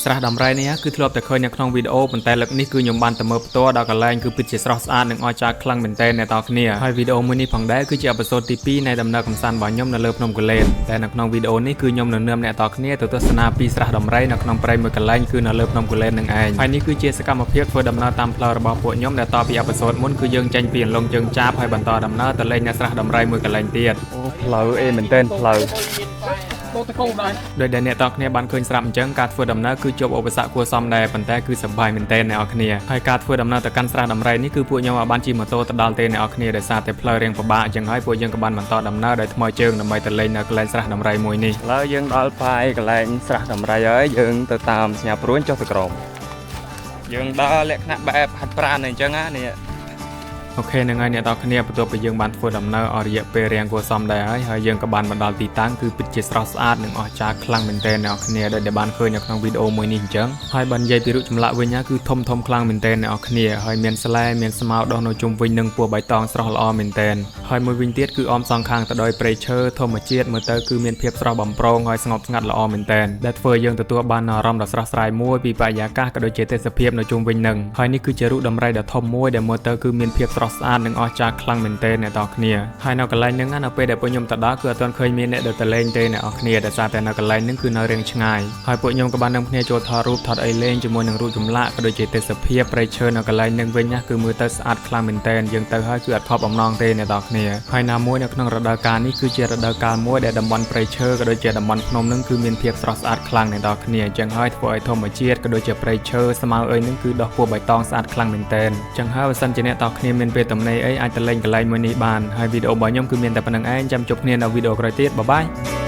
ស្រះដំរីនេះគឺធ្លាប់តែឃើញនៅក្នុងវីដេអូប៉ុន្តែលើកនេះគឺខ្ញុំបានទៅមើលផ្ទាល់ដល់កន្លែងគឺពិតជាស្រស់ស្អាតនិងអស្ចារ្យខ្លាំងមែនទែនអ្នកទាំងគ្នាហើយវីដេអូមួយនេះផងដែរគឺជាepisode ទី2នៃដំណើរកម្សាន្តរបស់ខ្ញុំនៅលើភ្នំគូលែនតែនៅក្នុងវីដេអូនេះគឺខ្ញុំនឹងនាំអ្នកទាំងគ្នាទៅទស្សនាពីស្រះដំរីនៅក្នុងព្រៃមួយកន្លែងគឺនៅលើភ្នំគូលែននឹងឯងហើយនេះគឺជាសកម្មភាពធ្វើដំណើរតាមផ្លូវរបស់ពួកខ្ញុំដែលតពីepisode មុនគឺយើងចេញពីអន្លង់ជើងចាបហើយបន្តដំណើរទៅលេងនៅស្រះដំរីមួយកន្លែងទៀត អូផ្លូវអេមែនតើផ្លូវ តទៅកោដែរ ដោយដែលអ្នកទាំងគ្នាបានឃើញស្រាប់អញ្ចឹងការធ្វើដំណើរគឺជាប់ឧបសគ្គគួរសមដែរប៉ុន្តែគឺសប្បាយមែនទែនអ្នកនរគ្នាហើយការធ្វើដំណើរទៅកាន់ស្រះដំរីនេះគឺពួកខ្ញុំអាចបានជិះម៉ូតូទៅដល់ទេអ្នកនរគ្នាដោយសារតែផ្លូវរាងពិបាកអញ្ចឹងហើយពួកយើងក៏បានបន្តដំណើរដោយថ្មើរជើងដើម្បីទៅលេងនៅកន្លែងស្រះដំរីមួយនេះ ឥឡូវយើងដល់ប៉ាយកន្លែងស្រះដំរីហើយយើងទៅតាមសញ្ញាព្រួញចុះទៅក្រោមយើងដើរលក្ខណៈបែបហាត់ប្រាណអញ្ចឹងណានេះ OK ហ្នឹងហើយអ្នកទាំងគ្នាបន្ទាប់ពីយើងបានធ្វើដំណើរអស់រយៈពេលរាងគួរសមដែរហើយហើយយើងក៏បានមកដល់ទីតាំងគឺពិតជាស្រស់ស្អាតនិងអស្ចារ្យខ្លាំងមែនទែនអ្នកគ្នាដោយដែលបានឃើញនៅក្នុងវីដេអូមួយនេះអញ្ចឹងហើយបើនិយាយពីរូបចម្លាក់វិញណាគឺធំធំខ្លាំងមែនទែនអ្នកគ្នាហើយមានស្លែមានស្មៅដុះនៅជុំវិញនឹងពណ៌បៃតងស្រស់ល្អមែនទែនហើយមួយវិញទៀតគឺអមសងខាងទៅដោយព្រៃឈើធម្មជាតិមើលទៅគឺមានភាពស្រស់បំព្រងហើយស្ងប់ស្ងាត់ល្អមែនទែនដែលធ្វើឲ្យយើងទទួលបានអារម្មណ៍ដ៏ស្រស់ស្រាយមួយពីបរិយាកាសក៏ដូចជាទេសភាពនៅជុំវិញនឹងហើយនេះគឺជារូបដំរីដ៏ធំមួយដែលមើលទៅគឺមានភាពស្រស់ស្អាតនិងអស្ចារ្យខ្លាំងមែនទែនអ្នកទាំងគ្នាហើយនៅកន្លែងហ្នឹងណានៅពេលដែលពួកខ្ញុំទៅដល់គឺអត់ទាន់ឃើញមានអ្នកដែលទៅលេងទេអ្នកនរគ្នាដោយសារតែនៅកន្លែងហ្នឹងគឺនៅរៀងឆ្ងាយហើយពួកខ្ញុំក៏បាននាំគ្នាចូលថតរូបថតអីលេងជាមួយនឹងរូបចម្លាក់ក៏ដូចជាទេសភាពព្រៃឈើនៅកន្លែងហ្នឹងវិញណាគឺមើលទៅស្អាតខ្លាំងមែនទែនយើងទៅហើយគឺអត់ខកបំណងទេអ្នកនរគ្នាហើយណាមួយនៅក្នុងរដូវកាលនេះគឺជារដូវកាលមួយដែលតំបន់ព្រៃឈើក៏ដូចជាតំបន់ភ្នំហ្នឹងគឺមានភាពស្រស់ស្អាតខ្លាំងអ្នកនរគ្នាអញ្ចឹងហើយធ្វើឲ្យធម្មជាតិក៏ដូចជាព្រៃឈើស្មៅអីហ្នឹងគឺដុះពណ៌បៃតងស្អាតខ្លាំងមែនទែនអញ្ចឹងហើយបើសិនជាអ្នកនរគ្នាមានពេលទំនេរអីអាចទៅលេងកន្លែងមួយនេះបានហើយវីដេអូរបស់ខ្ញុំគឺមានតែប៉ុណ្ណឹងឯងចាំជួបគ្នានៅវីដេអូក្រោយទៀត bye bye.